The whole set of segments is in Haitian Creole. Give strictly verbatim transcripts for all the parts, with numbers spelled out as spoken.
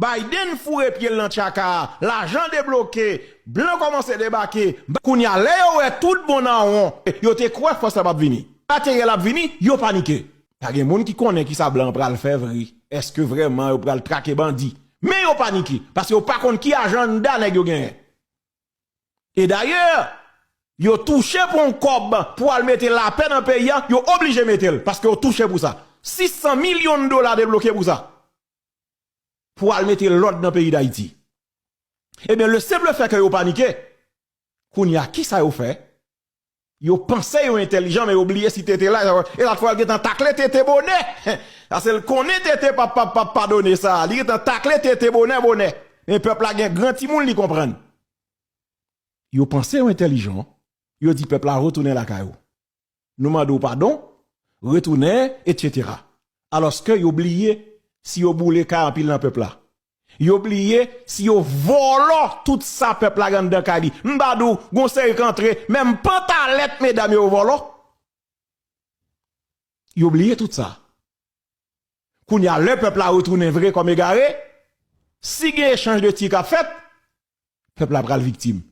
Biden foure pye l nan tchaka a, lajan debloke, blan kòmanse debake. Kounye a, lè yo wè tout bon nan won, yo te kwè fòs la p ap vini. Materyèl ap vini, yo panike. Pa gen moun ki konnen ki sa blan an pral fè vre. Èske vrèman yo pral trake bandi? Men yo panike, paske yo pa konn ki ajanda nèg yo genyen. E dayè, yo touche pou yon kòb pou al mete lapè nan peyi a, yo oblije mete l, paske yo touche pou sa. Sis san milyon dola debloke pou sa. Pou al mete lòd nan peyi Dayiti. Ebyen, le simple fait que yo panike, kounye a, ki sa yo fè? Yo panse yo entèlijan, men yo bliye si T T la, e lòt fwa, l gentan takle T T bonè. Paske l konnen T T p ap, p ap, p ap padone sa. Li gentan takle T T bonè, bonè. Men pèp la gen gran timoun, li konprann. Yo panse yo entèlijan. Yo di pèp la retounen lakay ou. Nou mande w padon, retounen, etsetera. Alòske yo bliye si yo boule kay anpil nan pèp la. Yo bliye si yo vòlò tout sa pèp la gen anndan kay li. M pa di w, gon seri k antre, menm pantalèt medam yo vòlò. Yo bliye tout sa. Kounye a, lè pèp la retounen vre kòm egare, si gen echanj de tir k ap fèt, pèp la pral viktim.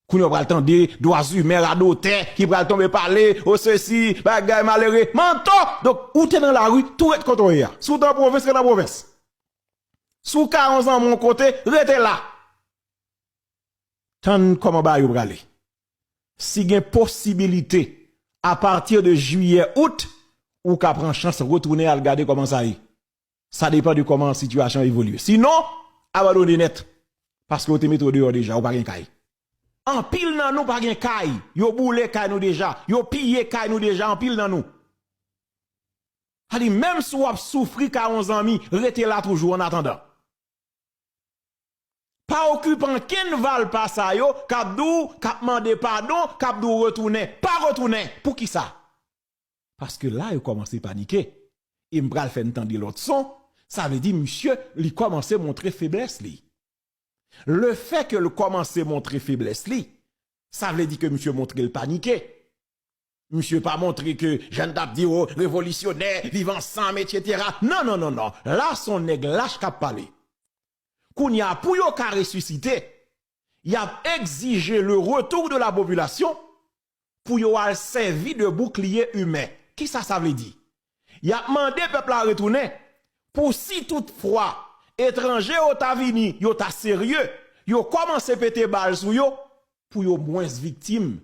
Kounye a, w pral tande dwa imen, radotè ki pral tonbe pale, o sesi, bagay malere, manto! Donk, ou te nan lari, tou ret kote w ye a. Si w te an pwovens, ret an pwovens. Si w ka yon zanmi yon kote, rete la. Tann kòman bagay yo prale. Si gen posibilite, apati de jiyè, out, ou ka pran chans retounen al gade kòman sa ye. Sa depann de kòman sitiyasyon an evolye. Sinon, abandone nèt. Paske yo te mete w deyò deja, ou pa gen kay. Anpil nan nou pa gen kay. Yo boule kay nou deja. Yo piye kay nou deja, anpil nan nou. Sa di, menm si w ap soufri ka yon zanmi, rete la toujou, an atandan. Pa okipe ankenn valpa sa yo k ap di w, k ap mande padon, k ap di w retounen. Pa retounen. Poukisa? Paske la, yo kòmanse panike. E m pral fè n tande lòt son. Sa vle di, misye, li kòmanse montre feblès li. Le fait que l kòmanse montre feblès li, sa vle di ke misye montre l panike. Misye pa montre ke, jan n t ap di, o, revolisyonè, viv ansanm, etsetera. Non, non, non, non. La, se yon nèg lach k ap pale. Kounye a, pou yo ka resisite, y ap egzije le retour de la population pou yo al sèvi de boukliye imen. Kisa sa vle di? Y ap mande pèp la retounen pou si toutfwa etranje yo ta vini, yo ta serye, yo kòmanse pete bal sou yo, pou yo mwens viktim,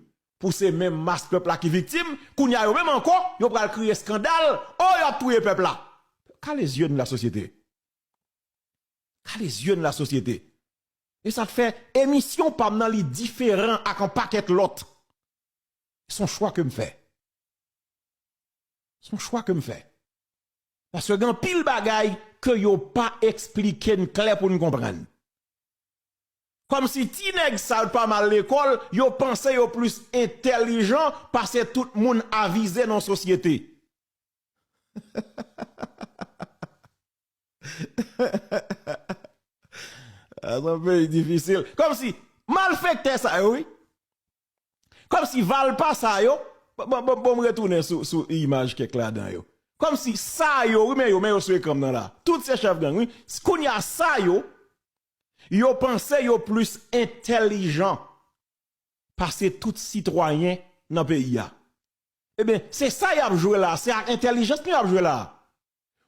pou se menm mas pèp la ki viktim, kounye a yo menm ankò, yo pral kriye eskandal, o, y ap touye pèp la. Kale zye nou, lasosyete. Kale zye nou, lasosyete. E sa k fè emisyon pa m nan li diferan ak yon pakèt lòt. Se yon chwa ke m fè. Se yon chwa ke m fè. Paske gen anpil bagay ke yo pa eksplike n klè pou n konprann. Kòmsi ti nèg sa yo t pa mal lekòl, yo panse yo plis entèlijan pase tout moun avize nan sosyete. A, se yon peyi difisil. Kòmsi malfektè sa yo, wi. Kòmsi valpa sa yo, bon, bon, bon, bon, m retounen sou, sou imaj kèk ladan yo. Kòmsi sa yo, wi, men yo, men yo sou ekran m nan la. Tout se chèf gang, wi. Kounye a sa yo, yo panse yo plis entèlijan pase tout sitwayen nan peyi a. Ebyen, se sa y ap jwe la, se ak entèlijans nou y ap jwe la.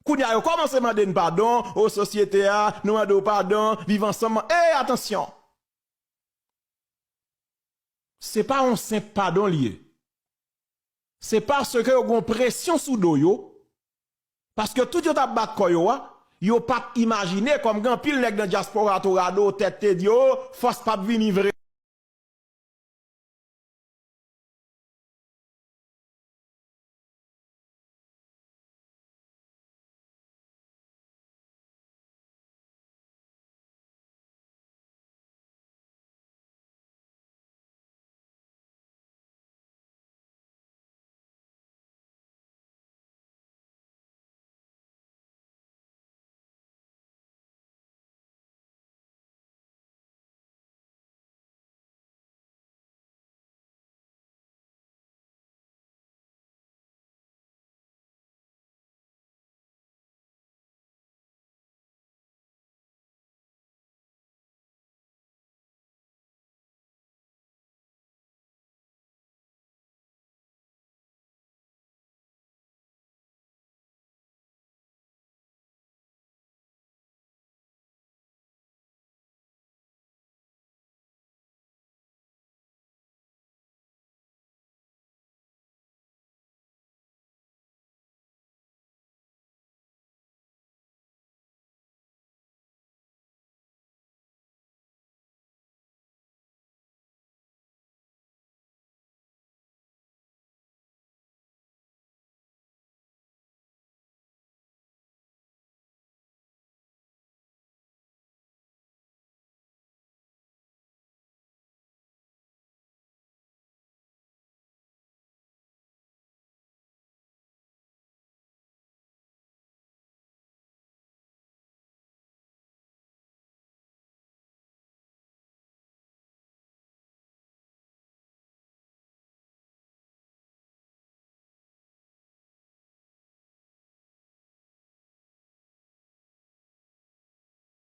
Kounye a, yo kòmanse mande n padon, o sosyete a, nou mande w padon, viv ansanm. E, atansyon! Se pa yon senp padon li ye. Se paske yo gen yon presyon sou do yo, paske tout yo t ap bat kò yo a, yo pa t imajine, kòm gen anpil nèg nan dyaspora tou rado tèt te di yo, fòs p ap vini vre.